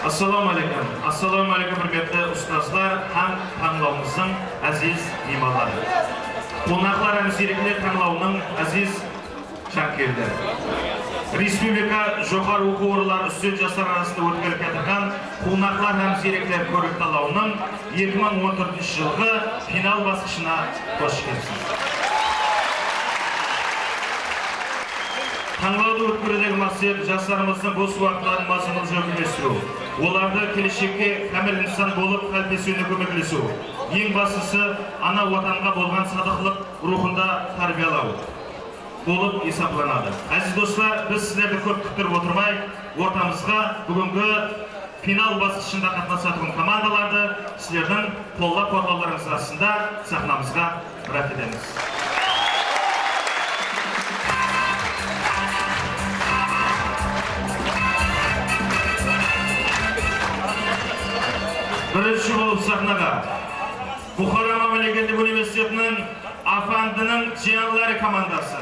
Assalomu alaykum. Assalomu alaykum, hurmatli ustozlar ham tanlovimizning aziz mehmonlari. Qonaqlar ham zerikler tanlovining aziz shankirlari. Respublika jo'qori o'quv o'rinlari student yoshlar orasida o'tkazilib ketgan Qonaqlar ham zerikler ko'rik tanlovining 2014-yilgi final bosqichina xush kelibsiz. Таңлауды өткізудегі мақсат жастарымыздың бос уақытларын мазмұнды жөнелту, оларды келешекке кәміл инсан болып қалыптасуына көмектесу, ең бастысы ана отанға болған садықлық рухында тәрбиелау болып есептелінеді. Әзиз достар, біз сіздерді көп күттіріп отырмай, ортамызға бүгінгі финал басқышында қатынасатын командаларды сіздердің қолдап-қуаттауларыңыз астында сахнамызға мұрат етеміз. Бірінші болып сахнаға Бұхара мемлекеттік университетінің Афандының жиенлері командасы.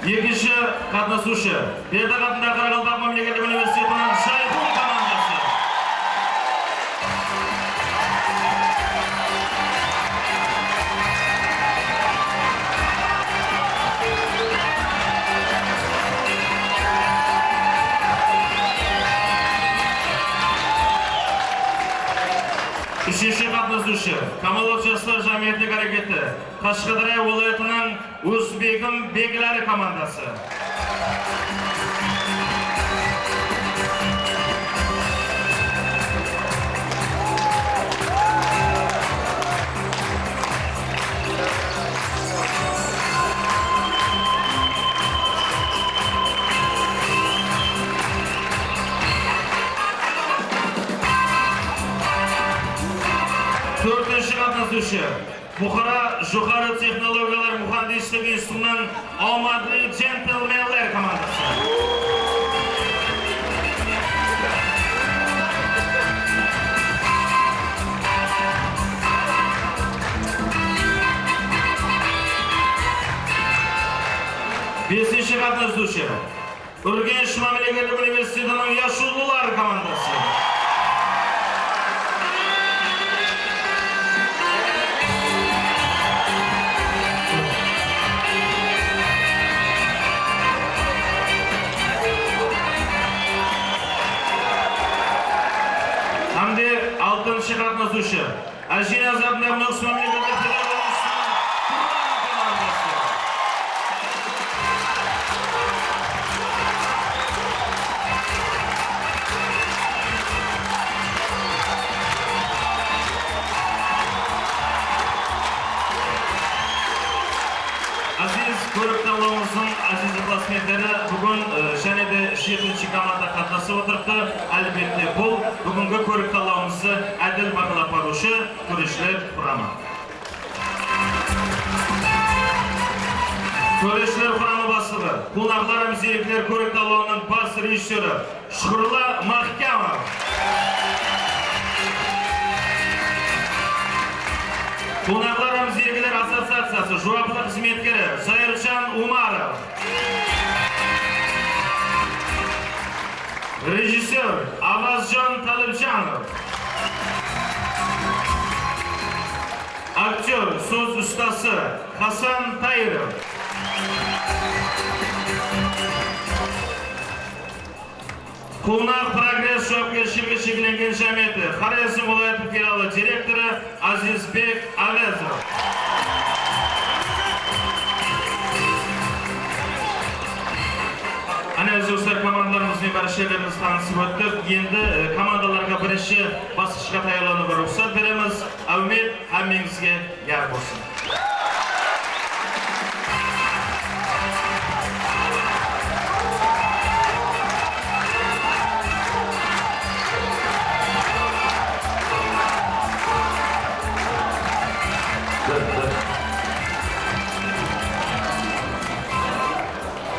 Екінші қатынасушы Бердақ атындағы Қарақалпақ мемлекеттік университетінің Жайхун командасы. Үшінші қатынасушы Камалов жастар jáмиеттік әрекеті Қашқадария уәлаятының Өзбегім Беглері командасы. Төртінші қатынасушы Бұхара жоғары технологиялар мұхандистік институтының Алматы джентльменлер командасы. Бесінші қатынасушы Үргеніш мемлекеттік университетінің Яшулылар командасы. Алтыншы қатынасушы Әжиназ атындағы Нүкіс мемлекеттік педагогикалық институтының Құрбан командасы. Aziz көрік таңдауымыздың aziz ықыласмендері, бүгін және де жетінші команда қатынасып отырыпты. Әлбетте, бұл бүгінгі көрік таңдауымызды әділ бағалап барушы төрешілер құрамы. Төрешілер құрамы бастығы, қонақтар һәм зеректер көрік таңдауының бас режиссері Шүкүрла Махкамов. Қонақтар һәм зеректер ассоциациясы жауапты қызметкері Зайыржан Умаров. Режиссер Авазжан Талыбжанов. Актер, сөз ұстасы Хасан Тайыров. Қонақ прогресс жауапкершілігі шекленген жәмиеті Хорезм уәлаяты филиалы директоры Азизбек Авезов. Әне достар, командаларымызбен баршаларымыз танысып өттік. Енді командаларға бірінші басқышқа даярлануға рұқсат береміз. Әумет әммеңізге яр болсын.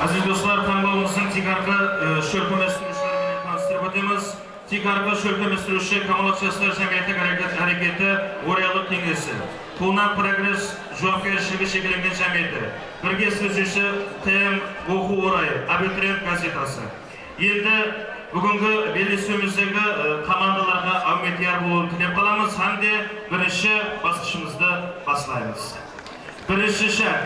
Aziz dostlar, таңдауымыздың тигарғы шөлкеместірушілерімен таныстырып өтеміз. Tiykarǵı shólkemlestiriwshi Kamolot jaslar jámiyetlik háreketi Oraylıq Keńesi, Quwnaq Progress juwapkershiligi sheklengen jámiyeti, birge islesiwshi TM oqıw orayı, Abiturient gazetası. Endi búgingi bellesiwimizdegi komandalarǵa áwmet yar bolıwın tilep qalamız hám de birinshi basqıshımızdı baslaymız. Birinshi shárt,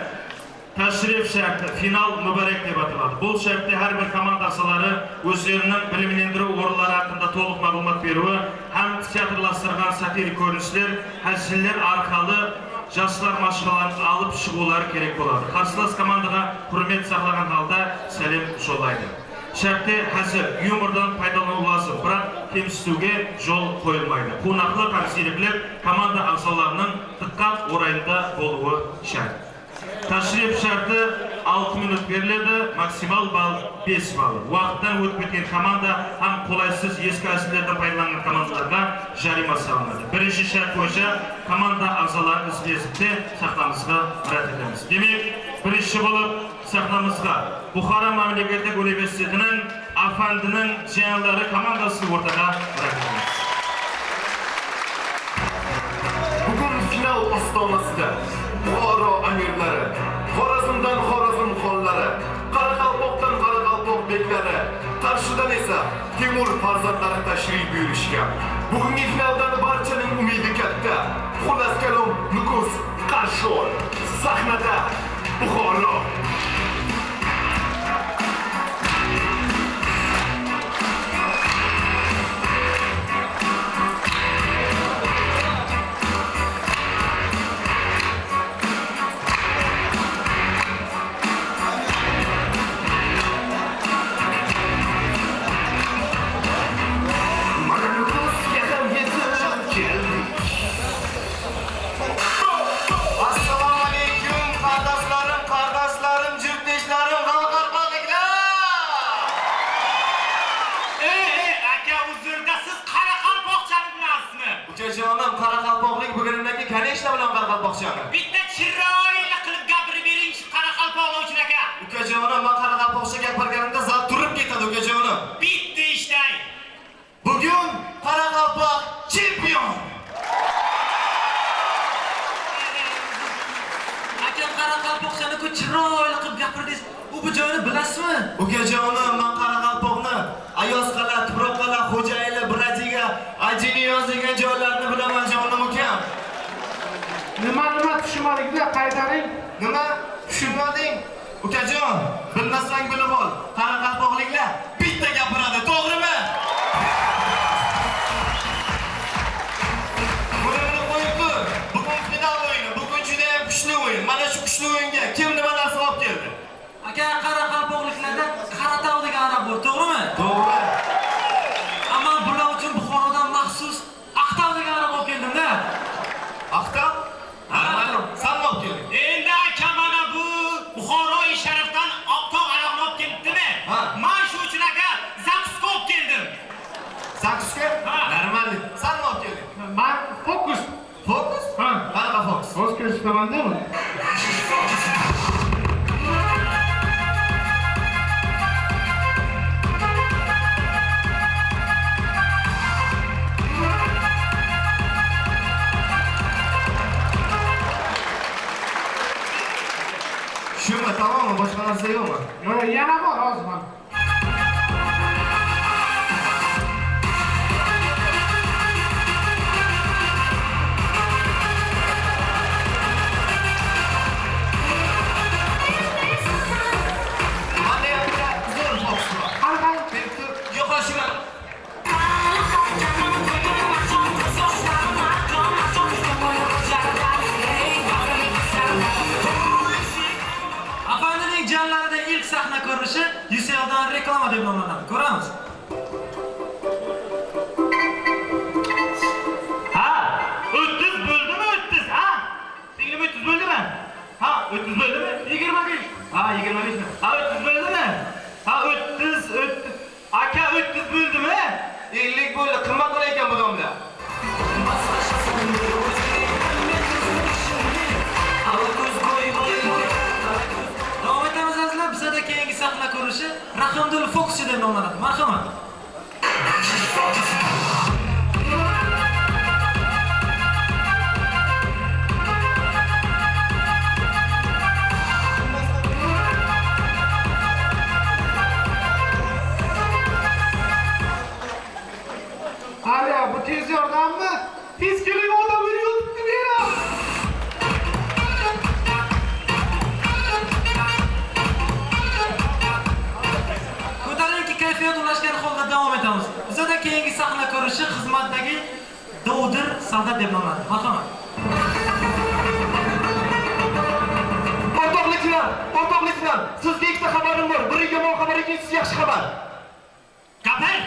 Tashrif shárti, final múbárek dep ataladı. Bul shártte hár bir komanda aǵzaları ózleriniń bilimlendiriw orınları haqqında tolıq maǵlıwmat beriwi hám teatrlastırǵan satirik kórinisler, háziller arqalı jaslar mashqalaların alıp shıǵıwları kerek boladı. Qarsılas komandaǵa húrmet saqlaǵan halda sálem jollaydı. Shártte házil, yumordan paydalanıw lazım, biraq kemsitiwge jol qoyılmaydı. Quwnaqlıq hám ziyreklik komanda aǵzalarınıń dıqqat orayında bolıwı shárt. Tashrif shárti 6 minut beriledi, maksimal ball 5 ball. Waqıttan ótip ketken komanda hám qolaysız eski házillerden paydalanǵan komandalarǵa járiyma salınadı. Birinshi shárt boyınsha komanda aǵzaların izbe-izlikte saxnamızǵa mirát etemiz. Demek, birinshi bolıp saxnamızǵa Buxara mámleketlik universitetiniń Afandiniń jiyanları komandasın ortaǵa mirát etemiz. Bugun final ostonasida Buxoro amirlari, Xorazmdan Xorazm xonlari, Qoraqalpoqdan Qoraqalpoq beklari, Qarshidan esa Temur farzandlari tashrif buyurishgan. Bugungi finaldan barchaning umidi katta. Xullas kalom, Nukus, Qarshi. Sahnada Buxoro. Mana Nukusga ham yetib keldik. Assalomu alaykum, qardoshlarim, qardoshlarim, jurtdoshlarim, qoraqalpoqliklar! Ey, aka, uzrda, siz qoraqalpoqchani bilasizmi? Ukajonim, qoraqalpoqlik bo'lganimdan keyin, конечно, bilaman qoraqalpoqchani. Bitta chiroyli qilib gapirib bering shu qoraqalpoqlar uchun, aka. Ukajonim, men qoraqalpoqcha gapirganimda zal turib ketadi, ukajonim. Bitta ishtay. Bugun qoraqalpoq chempion. Aka, qoraqalpoqchani-ku chiroyli qilib gapirdingiz. U bu joyni bilasizmi? Ukajonim, men qoraqalpoqni Ayozqal'a, Tuproqqal'a, Xo'jayli, Bradiga, Ajiniyoz degan joylarni bilaman, jonim ukam. Nima, nima, tushunmadik-da, qaytaring. Nima? Tushunmading? Ukajon, bilmasang bilib ol. Qoraqalpoqliklar bitta gapiradi, to'g'rimi? Buni bilib qo'yib tur. Bugun final o'yini, bugun juda ham kuchli o'yin. Mana shu kuchli o'yinga kim nima narsa olib keldi? Aka, qoraqalpoqliklarda Qaratau degan aroq bor, to'g'rimi? To'g'ri. Ammo bular uchun Buxorodan maxsus Aqtau degan aroq olib keldim-da. Aqtau? Нормально. San nima olib kelding? Endi aka, mana bu Buxoroi sharifdan Oqtog' aroqni olib kelibdimi? Ha. Man shu uchun, aka, закуска olib keldim. Закуска? Ha. Нормально. San nima olib kelding? Man fokus. Fokus? Ha. Qanaqa fokus? Hozir ko'rsataman-da buni. Shumi, tamommi? Boshqa narsa yo'qmi? Yo'q, yana bor hozir mana. Manda ham bitta zo'r fokus bor. Qani, qani? Berib tur. Yo'qlashinglar. Afandining jiyanlarida ilk sahna ko'rinishi Ucelldan reklama deb nomlanadi. Ko'ramiz. Ha, 30 bo'ldimi 30, ha? Singlim, 30 bo'ldimi? Ha, 30 bo'ldimi? 25. Ha, 25 mi? Ha, 30 bo'ldimi? Ha, 30, 30. Aka, 30 bo'ldimi? 50 bo'ldi. Qimmat bo'lar ekan bu domla. Davom etamiz, azizlar. Bizada keyingi sahna ko'rinishi Rahimdil fokuschi deb nomlanadi. Marhamat. Soldat deb nomlanadi. Marhamat. O'rtoqliklar, o'rtoqliklar, sizga ikkita xabarim bor. Biri yomon xabar, ikkinchisi yaxshi xabar. Gapir.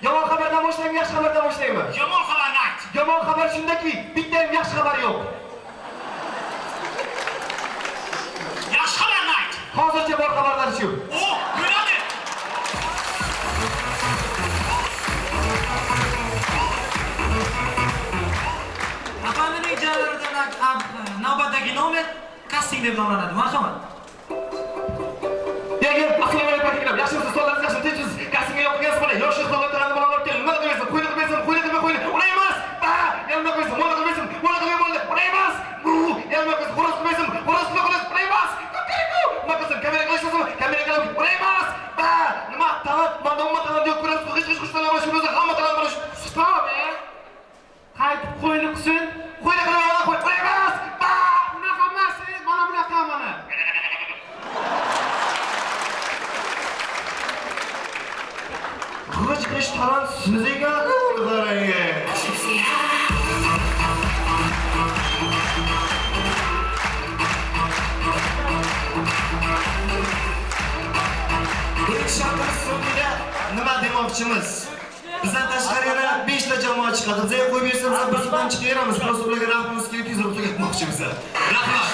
Yomon xabardan boshlaymi, yaxshi xabardan boshlaymi? Yomon xabarni ayt. Yomon xabar shundaki, bitta ham yaxshi xabar yo'q. Yaxshi xabarni ayt. Hozircha bor xabarlar shu. O, bo'ladi. Afandining jalaridan navbatdagi nomer kasting deb nomlanadi. Marhamat. Ya, ya, assalomu alaykum akalar. Yaxshimisiz? Sog'ligingiz yaxshimi? Tinchmisiz? Kastingga yoqilgan mana yosh yoshlar talantli bolalar olib kelin. Nima qilmaysiz? Qo'yni qilmaysiz, qo'yni qilmay qo'yni. Unday emas. Ba, nima qilmaysiz? Mola qilmaysiz, mola qilmay mola. Unday emas. Bu, nima qilmaysiz? Xo'roz qilmaysiz, xo'roz qilmay xo'roz. Unday emas. Ko'kariku. Nima qilsin? Kamera qilishsin, kamera qilib. Unday emas. Ba, nima talant, manda umuman talant yo'q. Ko'rasiz, g'ich g'ich qushlar mana shuni o'zi hamma talant mana shu. Stop, e. Qaytib qo'yni qilsin. Qo'yni qilmay qo'y. Unday emas. Ba. Unaqa emas, mana bunaqa mana. G'ich g'ich talant siz ekan, uni qarang. Birinchi shartimiz so'ngida nima demoqchimiz? Bizdan tashqari yana 5 ta jamoa chiqadi. Bizga qo'yib bersangiz bir soatdan chiqaveramiz. Просто ularga rahmimiz kelib tezroq tugatmoqchimiz. Rahmat.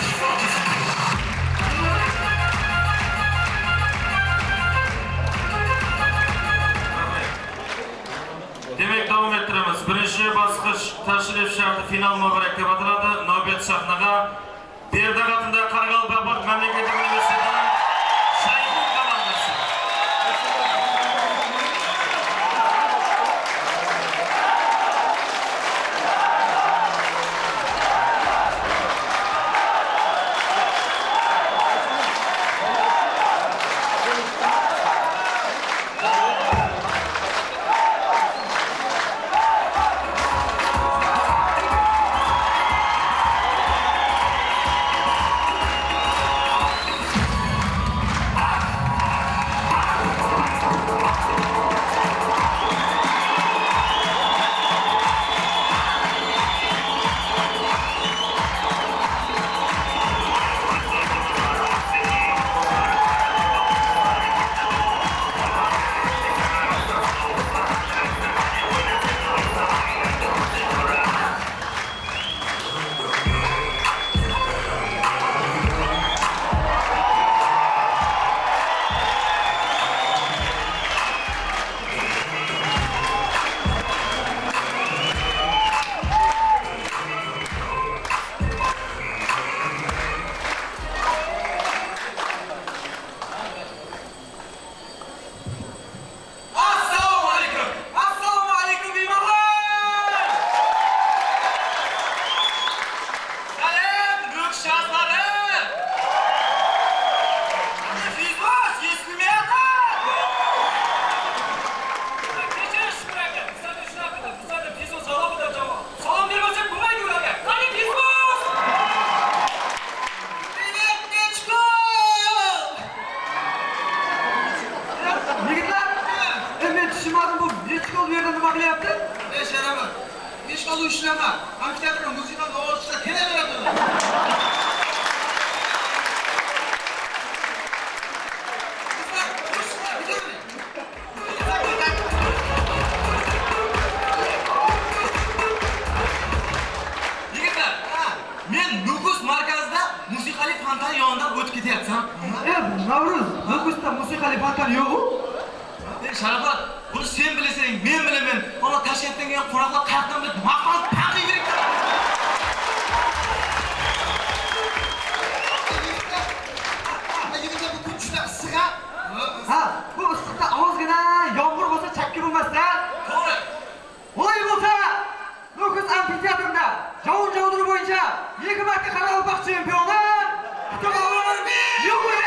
Demak, davom ettiramiz. Birinchi bosqich tashrif sharti final muborak deb ataladi. Navbat sahnaga Berdaq atındagi Qoraqalpoq mamlakatlik universitetining Shayxun komandasi. Assalomu alaykum. Assalomu alaykum bemorlar. Salam Nukus yoshlari. Fizbos, eskilmayapti. Kechirish aka, bizlarda shunaqa, bizlarda Fizbos alohida jamoa. Salom bermasak bo'lmaydi ularga. Qani Fizbos? Привет, Nechkol! Yigitlar, men tushunmadim, bu Nechkol bu yerda nima qilyapti? Ey Sharafat, Nechkol u ishlama. Amfiteatrda musiqa ovozida kelaveradi. Qizlar, qo'shiqlar bitadimi? Yigitlar, men Nukus markazida musiqali fontan yonidan o'tib ketyapsam. Navruz, Nukusda musiqali fontan yo'q-u? Ey Sharafat, buni sen bilasan, men bilaman. Ana Toshkentdan kelgan qo'noqlar qayerdan bilib, maqol tanqib yuribdi. Yigitlar, bu kun juda issiq ha. Ha, bu issiqda ozgina yomg'ir bo'lsa chakki bo'lmas-da. To'g'ri. Olay bo'lsa, Nukus amfiteatrida yovun javdiri bo'yicha 2 marta Qoraqalpoq chempioni Qutluqovur Yugurov.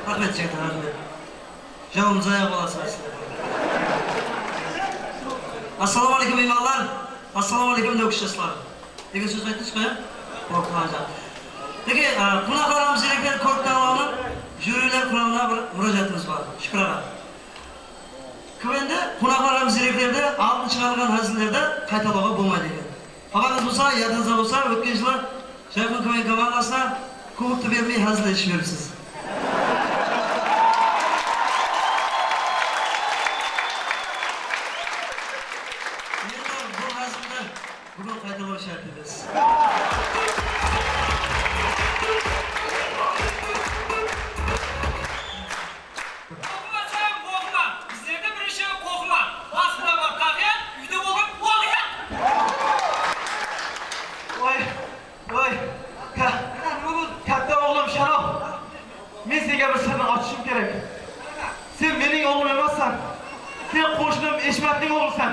Rahmat jigitlar, rahmat. Jonimiz oyoq olasizlar. Assalomu alaykum mehmonlar. Assalomu alaykum Nukus yoshlari. Degan so'z aytdingiz qo'ya? Qo'rqmanglar. Lekin qo'noqlarimiz ziyraklar ko'rib tanlovini jurilar quramına bir murojaatimiz bor. Shukr aka. KVNda qo'noqlarimiz ziyraklarda oldin chiqarilgan hazillarda qaytalovga bo'lmaydi ekan. Xabaringiz bo'lsa, yodingizda bo'lsa, o'tgan yili Jayhun KVN komandasina kubokni bermay hazillashib beribsiz. Endi bu hazilni bugun qaytalash shart emas. Qo'rqmasam, qo'rqma. Bizlarda birinchi qo'rqma. Basma bor qahya, uyda bo'lgan voqea. Voy, voy. Katta o'g'lim Sharof. Men senga bir sirni ochishim kerak. Sen mening o'g'lim emassan. Sen qo'shnim Eshmatning o'g'lisan.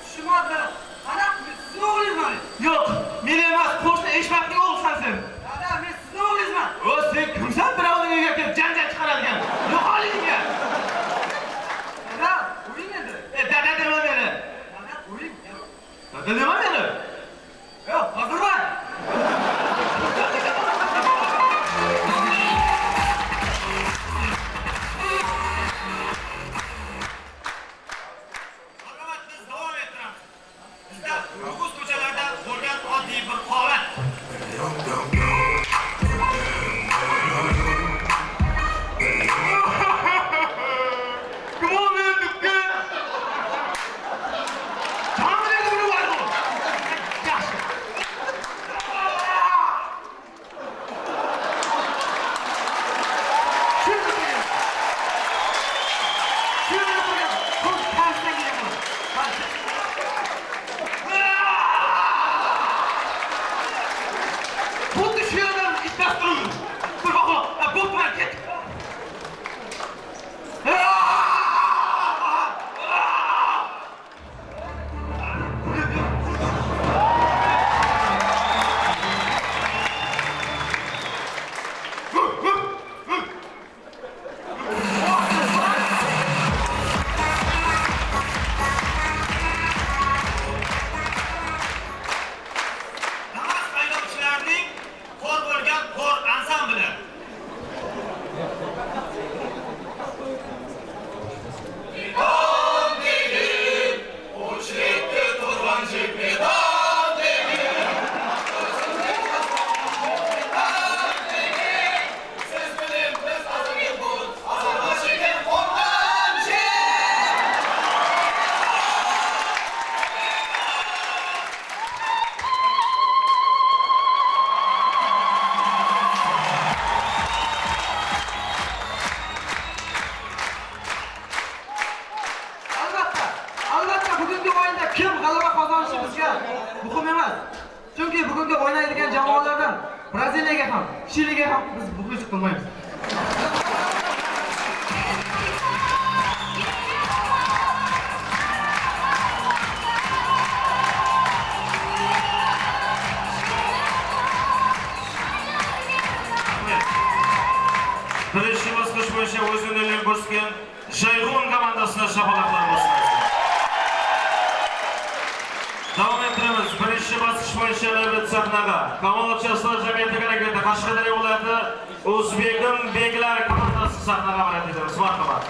Tushunmadim. Ana, men sizni o'g'lingizman. Yo'q, men emas, qo'shni Eshmatning o'g'lisan sen. Ana, men sizni o'g'lingizman. O, sen kimsan birovning uyiga kelib janjal chiqaradigan? Yo'qol uyingga. Dada, uring endi. Dada dema meni. Dada, uring. Dada dema meni. Yo'q, hozirman. Marhamat, biz davom ettiramiz. Bizda Nukus ko'chalarida bo'lgan oddiy bir holat. Kim o meni dukka? Jonni buni var bu. Yaxshi. Shuni qo'ying. Shuni qo'ying. Ko'z pastdan kelaman. Xuddi shu yerdan itmas turibdi. Bir boqo, bo'pti, man ketdim. Damas haydovchilarining qo'r bo'lgan qo'r ansambli. Albatta, albatta bugungi o'yinda kim g'alaba qozonishi bizga muhim emas. Chunki bugungi o'ynaydigan jamoalardan Braziliyaga ham, Chiliga ham biz muxlislik qilmaymiz. Birinchi bosqich bo'yicha o'z өнерлерін көрсеткен Jayhun komandasına шапалақлар болсын. Davom ettiramiz. Birinchi bosqich bo'yicha navbat sahnaga Kamolot yoshlar jamiyatlik harakati Qashqadaryo viloyati O'zbegim Beklar komandasi sahnaga da'vat etamiz. Marhamat.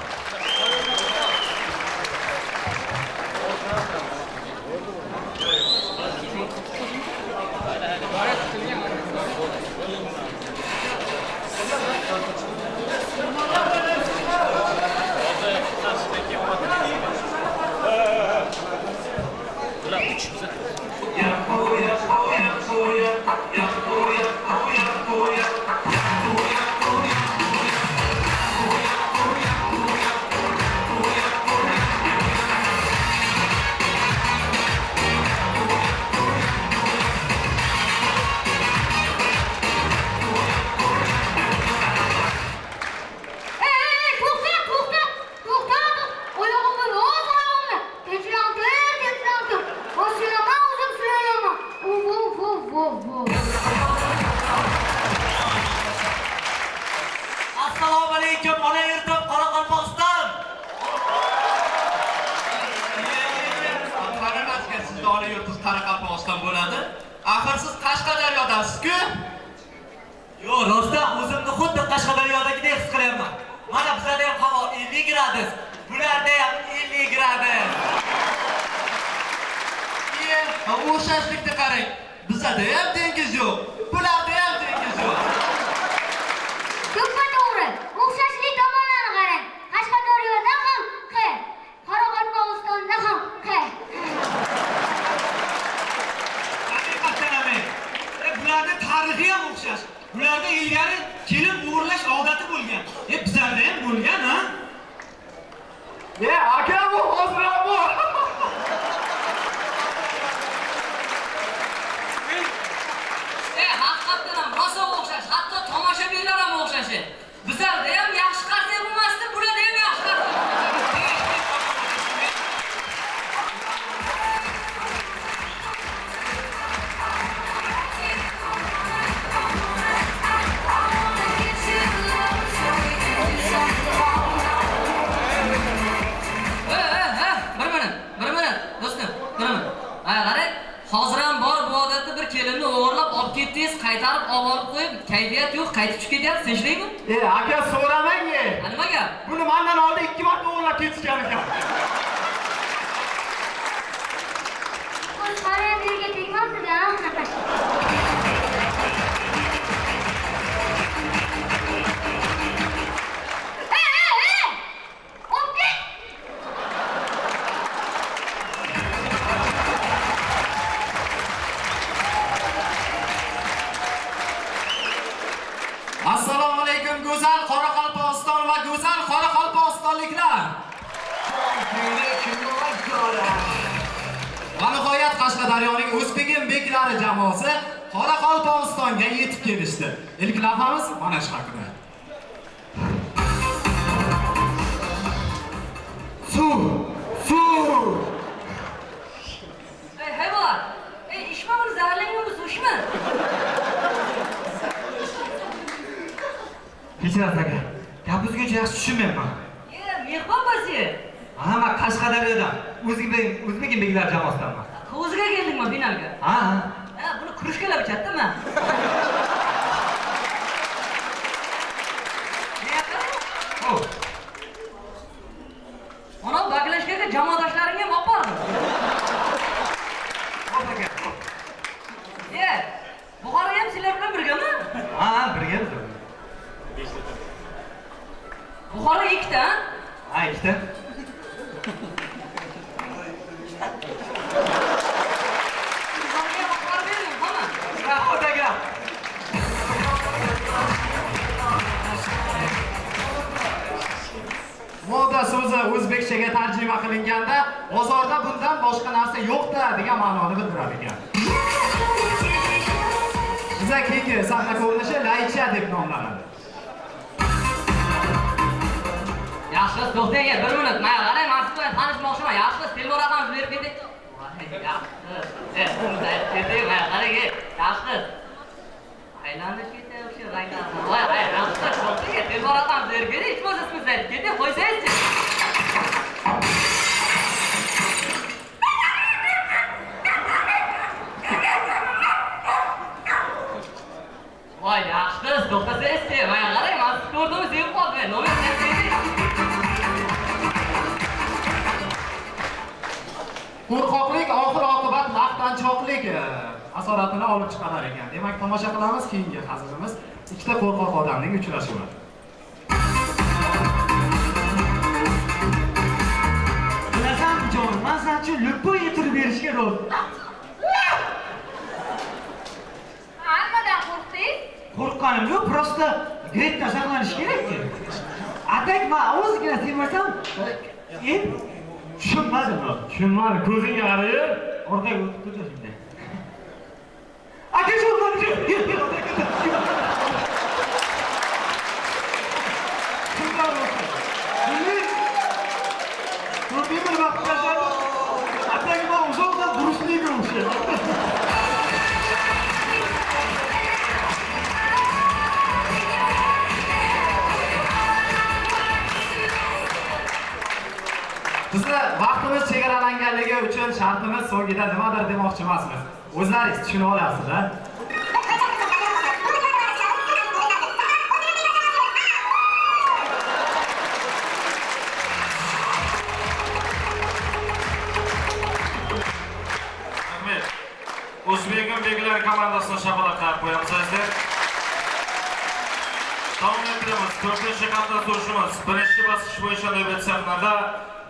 Axir siz Qashqadaryodasiz-ku. Yo'q, rostdan o'zimni xuddi Qashqadaryodagidek his qilyapman. Mana bizada ham havo 50 gradus, bularda ham 50 gradus. Iye, o'xshashlikni qarang. Bizada ham dengiz yo'q, bularda ham dengiz yo'q. To'ppa to'g'ri. O'xshashlik tomonlarini qarang. Qashqadaryoda ham Q, Qoraqalpog'istonda ham Q. Haqiqatan ham. Bularda tarixi ham o'xshash. Bularda ilgari kelin o'g'irlash odati bo'lgan. Bizlarda ham bo'lgan, ha? Aka, bu hozir ham bu. Haqiqatdan ham rosa o'xshash, hatto tomoshabinlar ham o'xshash. Bizlarda ham yaxshi qarsak bo'lmasdi, bularda ham yaxshi qarsak bo'lmasdi. Bir minut, do'stim, bir minut. Qarang, hozir ham bor bu odatda bir kelinni o'g'irlab olib ketdingiz, qaytarib olib qo'yib, kayfiyat yo'q, qaytib tushib ketyapti, tinchlikmi? Aka, so'ramang. Nima gap? Buni mendan oldin 2 marta o'g'irlab ketishgan ekan. Qo'l qarab yerga tegmabdi-da. Assalomu alaykum go'zal Qoraqalpog'iston va go'zal Qoraqalpog'istonliklar. Va nihoyat Qashqadaryoning O'zbegim beklari jamoasi Qoraqalpog'istonga yetib kelishdi. Ilk lavhamiz mana shu haqida. Suv, suv. Ey hayvon, ey ishma buni zaharlangan bu suv ishma. Kechirasiz aka, gapingizga yaxshi tushunmayapman. Mehmon bo'lsi. Ha, men Qashqadaryodan, O'zbegim beklar jamoasidanman. O'ziga keldingmi finalga? Ha. Ha, buni krujkalab ichadimi? O. Ona baklashkaga jamoadoshlaringga ham olib bordim. Hop aka. Buxoro ham sizlar bilan birgami? Ha, birgamiz. Buxoro ikkita, ha? Ha, ikkita. Buxoroga olib bering, hamma. Rahmat aka. Moda so'zi o'zbekchaga tarjima qilinganda bozorda bundan boshqa narsa yo'q-da degan ma'noni bildirar ekan. Biza keyingi sahna ko'rinishi laycha deb nomlanadi. Yaxshi, to'xtang, bir minut. Mana qarang, men siz bilan tanishmoqchiman. Yaxshi, telefon raqamini berib keting. Yaxshi. Keting, mana qarang, yaxshi. Aylanib ketyapti o'sha ranglar. Voy, yaxshi, to'xtang, telefon raqamini berib keting. Hech bo'lmasa siz aytib keting, qo'ysangizchi. Voy, yaxshi, to'xtasangizchi. Mana qarang, men sizni ko'rdim, sevib qoldim. Nomer keting. Qo'rqoqlik oxir oqibat maqtanchoqlik asoratini olib chiqarar ekan. Demak, tomosha qilamiz keyingi hazilimiz ikkita qo'rqoq odamning uchrashuvi. Bilasanmi jonim, men sen uchun любой yetirib berishga rozi. Nimadan qo'rqdingiz? Qo'rqqanim yo'q, prosta gripdan saqlanish kerak-ku. Atak men ozgina sevmasam, tushunmadim. Tushunmadim, ko'zingga qarayib, orqaga o'tib ketdi shunday. Aka, shu. Ko'rdingmi nima qilishadi? Atak men uzoqdan Brusliga o'xshaydi. Bizni vaqtimiz chegaralanganligi uchun shartimiz so'ngida nimadir demoqchi emasmiz. O'zlaringiz tushunib olasiz, ha? Rahmat. O'zbegim beklar komandasini shapaloqlab qo'yamiz azizlar. Davom ettiramiz. 4-chi qatnashuvchimiz birinchi bosqich bo'yicha navbat sahnada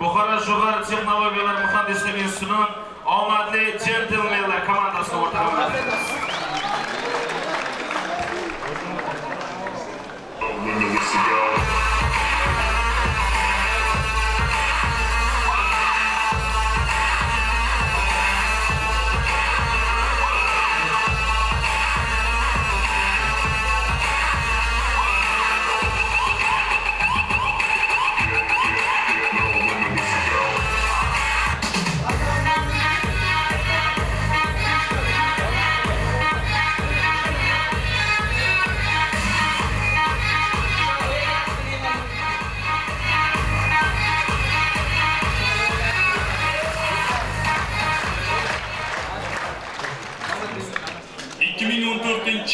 Buxoro Jo'g'ari texnologiyalar muhandislik institutining omadli jentelmenlar komandasini o'rtaga qo'yamiz.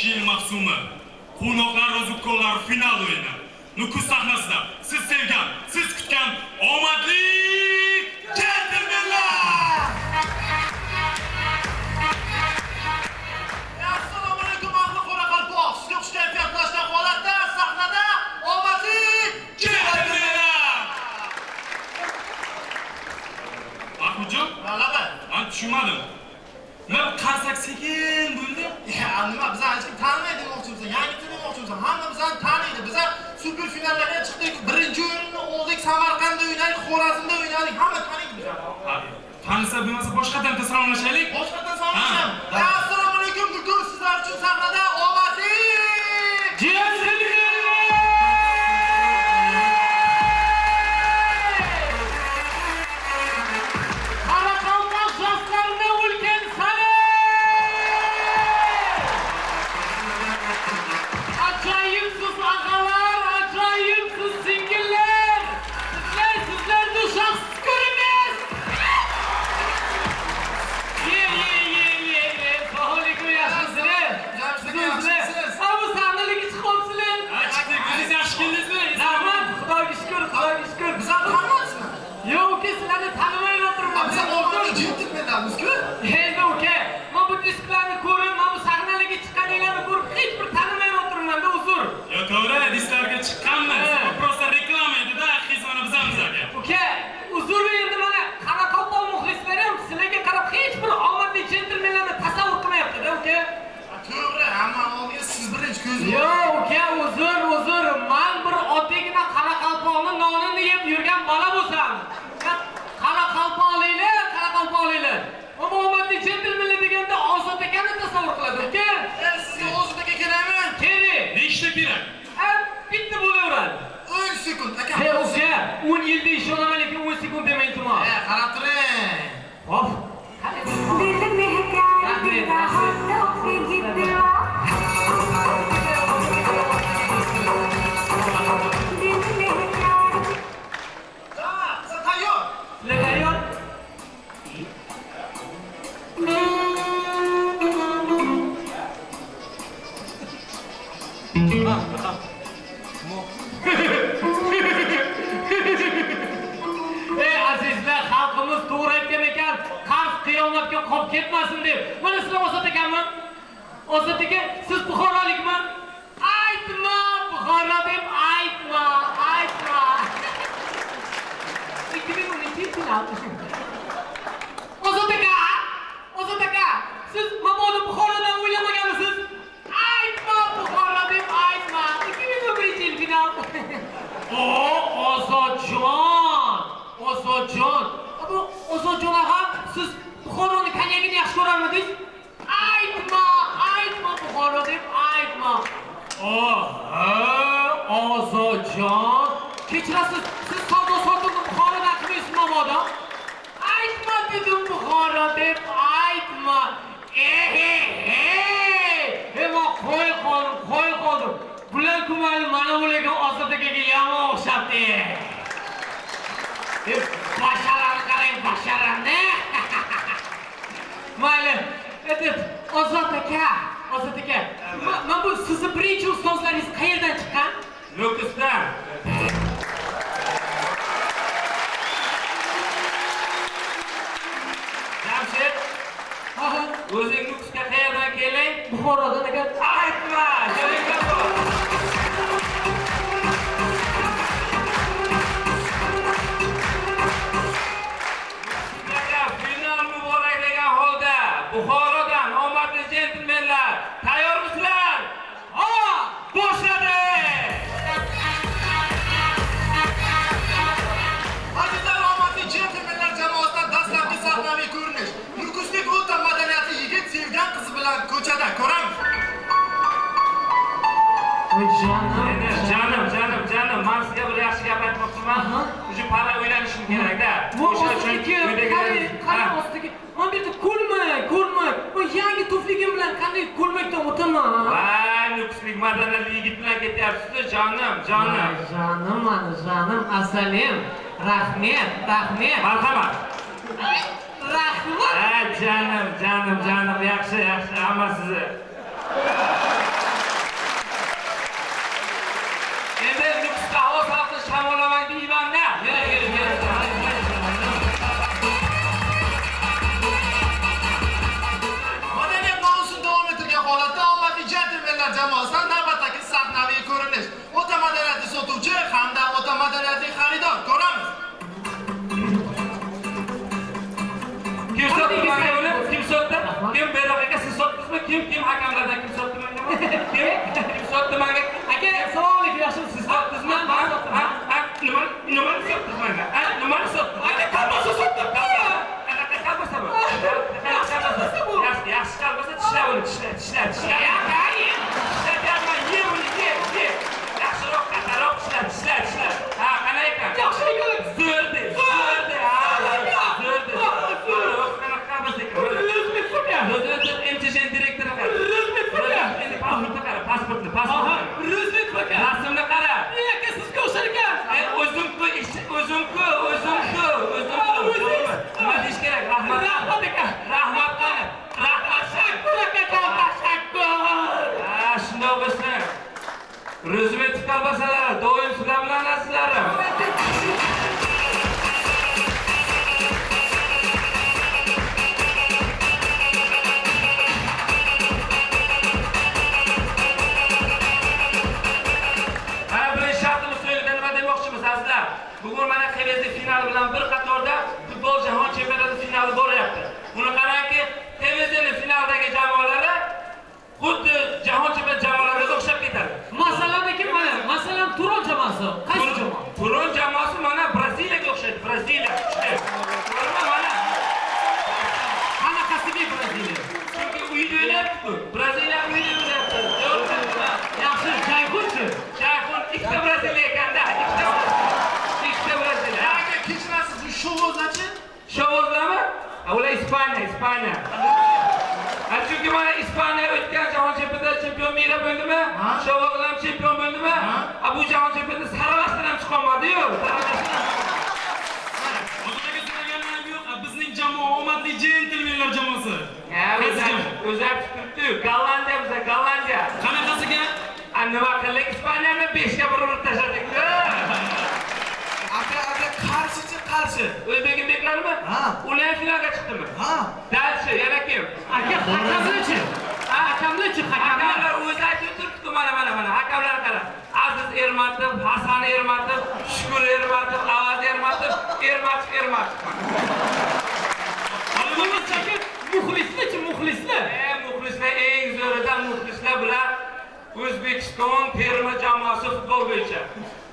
Yil mavsumi quvnoqlar va zukkolar final o'yini Nukus sahnasida siz sevgan, siz kutgan omadli jentelmenlar! Assalomu alaykum ahli Qoraqalpoq. Sizga xush kayfiyat tilashgan holatda sahnada omadli jentelmenlar! Mahmudjon, Laba. Men tushunmadim. Nima qarsak sekin bo'ldi? Ya, nima bizani hech kim tanimaydi demoqchimiz, yangi demoqchimiz. Hamma bizani taniydi. Biz super finallarga chiqdik, birinchi o'rinni oldik, Samarqandda o'ynadik, Xorazmda o'ynadik, hamma taniydi bizani. Tanisa bo'lmasa boshqadan salomlashaylik. Boshqadan salomlashamiz. Assalomu alaykum, bugun sizlar uchun sahnada omadli jentelmenlar! Qoraqalpoq yoshlarini ulkan salom! Ajoyibsiz ağalar, ajoyibsiz singillar. Sizlarni shaxs ko'ramiz. Ye ye ye ye ye. Assalomu alaykum, yaxshimisizlar? Yaxshimisiz? Ha, bu sahnalarga chiqyapsizlar. Ha, chiqdik. O'zingiz yaxshi keldingizmi? Rahmat, Xudoga shukr, Xudoga shukr. Bizani tanimaysizmi? Yo'q, uka, sizlarni tanimay o'tiribman. Biz omadli jentelmenlarmiz-ku. Endi uka, men bu disklarni ko'rib, men bu sahnalarga chiqqaninglarni ko'rib hech bir tanimay o'tiribman-da, uzr. Yo, to'g'ri, disklarga chiqqanmiz. Bu prosta reklama edi-da, hech mana bizamiz aka. Uka, uzr, endi mana Qoraqalpoq muxlislari ham sizlarga qarab hech bir omadli jentelmenlarni tasavvur qilmayapti-da, uka. To'g'ri, hamma oldiga siz birinchi ko'z. Yo'q, uka, uzr, uzr. Men bir oddiygina Qoraqalpoqni nonini yeb yurgan bola bo'lsam. Qoraqalpoqliklar, qoraqalpoqliklar. Bu omadli jentelmenlar deganda Ozod akani tasavvur qiladi, uka. Sizga Ozod aka kerakmi? Kerak. Nechta kerak? Bitta bo'laveradi. 10 sekund aka. Hey, uka, 10 yilda ishonaman, lekin 10 sekund demang iltimos. Qarab turing. Hop. Rahmat, rahmat. Siz tayyor. Sizlar tayyor? Ey azizlar, xalqimiz to'g'ri aytgan ekan, qarz qiyomatga qolib ketmasin deb. Mana sizlar Ozod akanmi? Ozod aka, siz buxorolikmi? Aytma, Buxoro deb aytma, aytma. 2012 final. Ozod aka, Ozod aka, siz mabodo Buxorodan o'ylamaganmisiz? Aytma, Buxoro deb aytma. 2011 yil final. O, Ozodjon, Ozodjon. Bu Ozodjon ag'a, siz Buxoroni konyagini yaxshi ko'rarmidingiz? Aytma, aytma Buxoro deb aytma. Oha, Ozodjon. Kechirasiz, siz savdo sotiqni Buxorodan qilmaysizmi mabodo? Aytma dedim Buxoro deb aytma. Ehe, he. Men qo'y qoldim, qo'y qoldim. Bular kumali mana bularga Ozod akaga yomon o'xshabdi. Bashalarni qarang, bashalarni. Mayli, Этот Ozod aka, Ozod aka. Mana bu sizni birinchi ustozlaringiz qayerdan chiqqan? Nukusdan. Jamshid, o'zing Nukusga qayerdan kelding? Buxorodan aka. Aytma, joyingga bor. Final muborak degan holda Buxorodan omadli jentlmenlar tayyormisizlar? Ha! Boshladi! Azizlar, omadli jentlmenlar jamoasidan dastlabki sahnaviy ko'rinish. Nukuslik o'ta madaniyatli yigit sevgan qizi bilan ko'chada ko'ramiz. Voy jonim, Jonim, jonim, jonim, men sizga bir yaxshi gap aytmoqchiman. Уже pora uylanishim kerak-da. Bu ostidagi, qarang ostidagi. Mana bu yerda ko'lmak, ko'lmak. Bu yangi tufligim bilan qanday ko'lmakdan o'taman? Voy, nukuslik madaniyatli yigit bilan ketyapsiz, jonim, jonim. Jonim, mani jonim, asalim. Rahmat, rahmat. Marhamat. Rahmat. Ha, jonim, jonim, jonim, yaxshi, yaxshi, hamma sizni. Endi Nukusda havo salqin shamollaman deyman-da. Yur, yur, yur. Madaniyat mavzusini davom ettirgan holatda omadli jentlmenlar jamoasidan navbatdagi sahnaviy ko'rinish. O'ta madaniyatli sotuvchi hamda o'ta madaniyatli xaridor ko'ramiz. Kim sotdi menga uni? Kim sotdi? Kim Berdoq aka, siz sotdingizmi? Kim kim hakamlardan kim sotdi menga? Kim? Kim sotdi menga? Aka, assalomu alaykum, yaxshimisiz? Siz sotdingizmi? Ha, ha, ha, nimani sotdingiz menga? Ha, nimani sotdingiz? Aka, kolbasa sotdim. Anaqa kolbasa bu. Kolbasa bu. Yaxshi, yaxshi kolbasa, tishla uni, tishla, tishla, tishla. Aka, ye. Tishla deyapman, ye uni, ye, ye. Yaxshiroq, kattaroq tishla, tishla, tishla. Ha, qanday ekan? Yaxshi ekan. Zo'rdi, zo'rdi, ha, zo'rdi. Qanaqa kolbasa ekan? O'zbek aka. O'zi MCJ direktori qara. O'zbek aka. Endi pasportni qara, pasportni, pasportni. O'zbek aka. Rasmni qara. Aka, sizga o'xshar ekan. O'zim-ku, o'zim-ku, o'zim-ku, o'zim-ku. Nima deyish kerak? Rahmat. Rahmat aka. Rahmat qani. Rahmat. Tashakkur aka, tashakkur. Ha, shundoq bo'lsin. Ro'zmetov kolbasalari doim sizlar bilan azizlarim. Mana birinchi shartimiz so'yildi. Nima demoqchimiz azizlar? Bugun mana KVZ finali bilan bir qatorda futbol jahon chempionati finali bo'lyapti. Buni qarangki, KVZning finaldagi jamoalari xuddi jahon chempionati jamoalariga o'xshab ketadi. Masalan, kim mana? Masalan, Turon jamoasi. Qaysi jamoa? Turon jamoasi mana Braziliyaga o'xshaydi. Braziliya kuchli. Ko'rma mana. Qanaqasiga Braziliya? Chunki uyda o'ynayapti-ku. Braziliya uyda o'ynayapti. To'g'rimi? Yaxshi, Jayhunchi. Jayhun ikkita Braziliya ekanda, ikkita. Ikkita Braziliya. Aka, kechirasiz, bu shovvozlarchi? Shovvozlarmi? Ular Ispaniya, Ispaniya. Ha, chunki mana Ispaniya o'tgan jahon chempionatida chempion mira bo'ldimi? Shovvozlar ham chempion bo'ldimi? Ha, bu jahon chempionatida saralashdan ham chiqolmadi-yu. Saralashdan. Ozod aka so'raganlarim yo'q, bizning jamoa omadli jentlmenlar jamoasi. Ha, o'zi aytib turibdi-yu, Gollandiya biza, Gollandiya. Qanaqasiga? Ha, nima qildik? Ispaniyani 5 ga 1 urib tashladik-ku. Aka, aka, qarshichi, qarshi. O'zbegim beklarmi? Ha. Ular ham finalga chiqdimi? Ha. Дальше, yana kim? Aka, hakamlarchi? Hakamlarchi, hakamlar. Hakamlar o'zi aytib turibdi-ku, mana, mana, mana. Hakamlar qara. Aziz Ermatov, Hasan Ermatov, Shukur Ermatov, Avaz Ermatov, Ermatov, Ermatov. Aka, muxlislarchi, muxlislar. Muxlislar eng zo'ridan muxlislar bular O'zbekiston terma jamoasi futbol bo'yicha.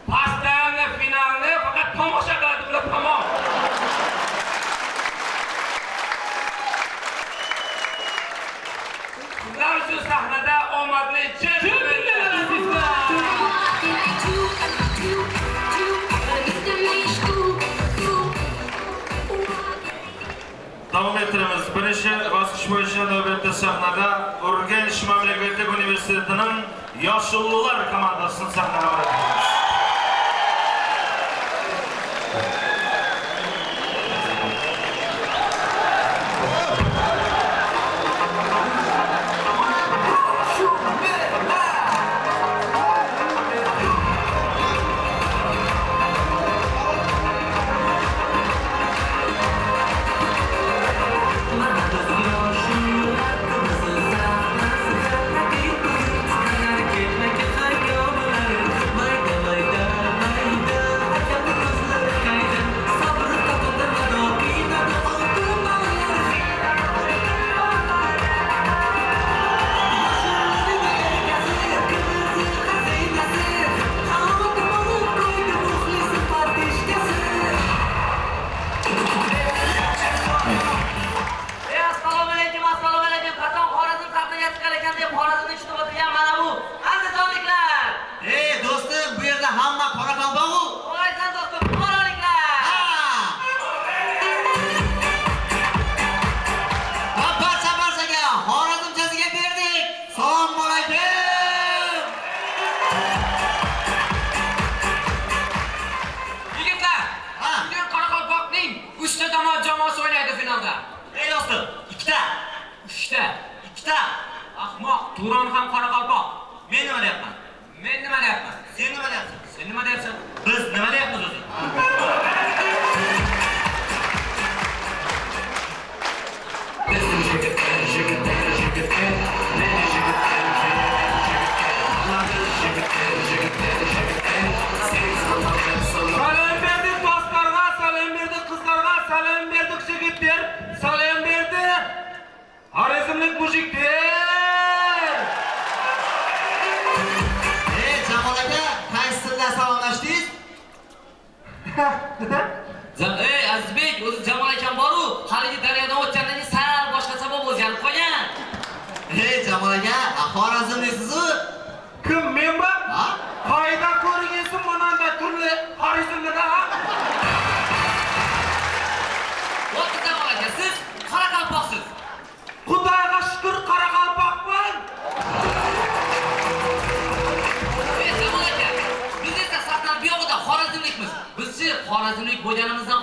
Pastdan finalni faqat tomosha qiladi bular, tamom. Sizlar uchun sahnada omadli jentlmenlar azizlar. Davom ettiramiz. Birinchi bosqich bo'yicha navbatda sahnada Urganch mamlakatlik universitetining Yoshullular komandasini sahnaga olamiz. Turon ham qoraqalpoq. Men nima deyapman? Men nima deyapman? Sen nima deyapsan? Sen nima deyapsan? Biz nima deyapmiz o'zi? Salom berdik dostlarga, salom berdik qizlarga, salom berdik yigitlar, salom berdi Xorazmlik mujiklar. Ey Jamol aka, qaysi tilda salomlashdingiz? Ey Azizbek, o'zi Jamol akam bor-u, haligi daryodan o'tgandan keyin sal boshqacha bo'lib o'zgarib qolgan. Ey Jamol aka, Xorazmliksiz-ku? Kim menmi? Ha? Qayda ko'rgansiz bunday turli Xorazmda ha? Voy Jamol aka, siz qoraqalpoqsiz. Xudoga shukr qoraqalpoqman. Ey Jamol aka, biz esa sahnaning bu yog'ida Xorazmlikmiz. Bizchi Xorazmlik bo'lganimizdan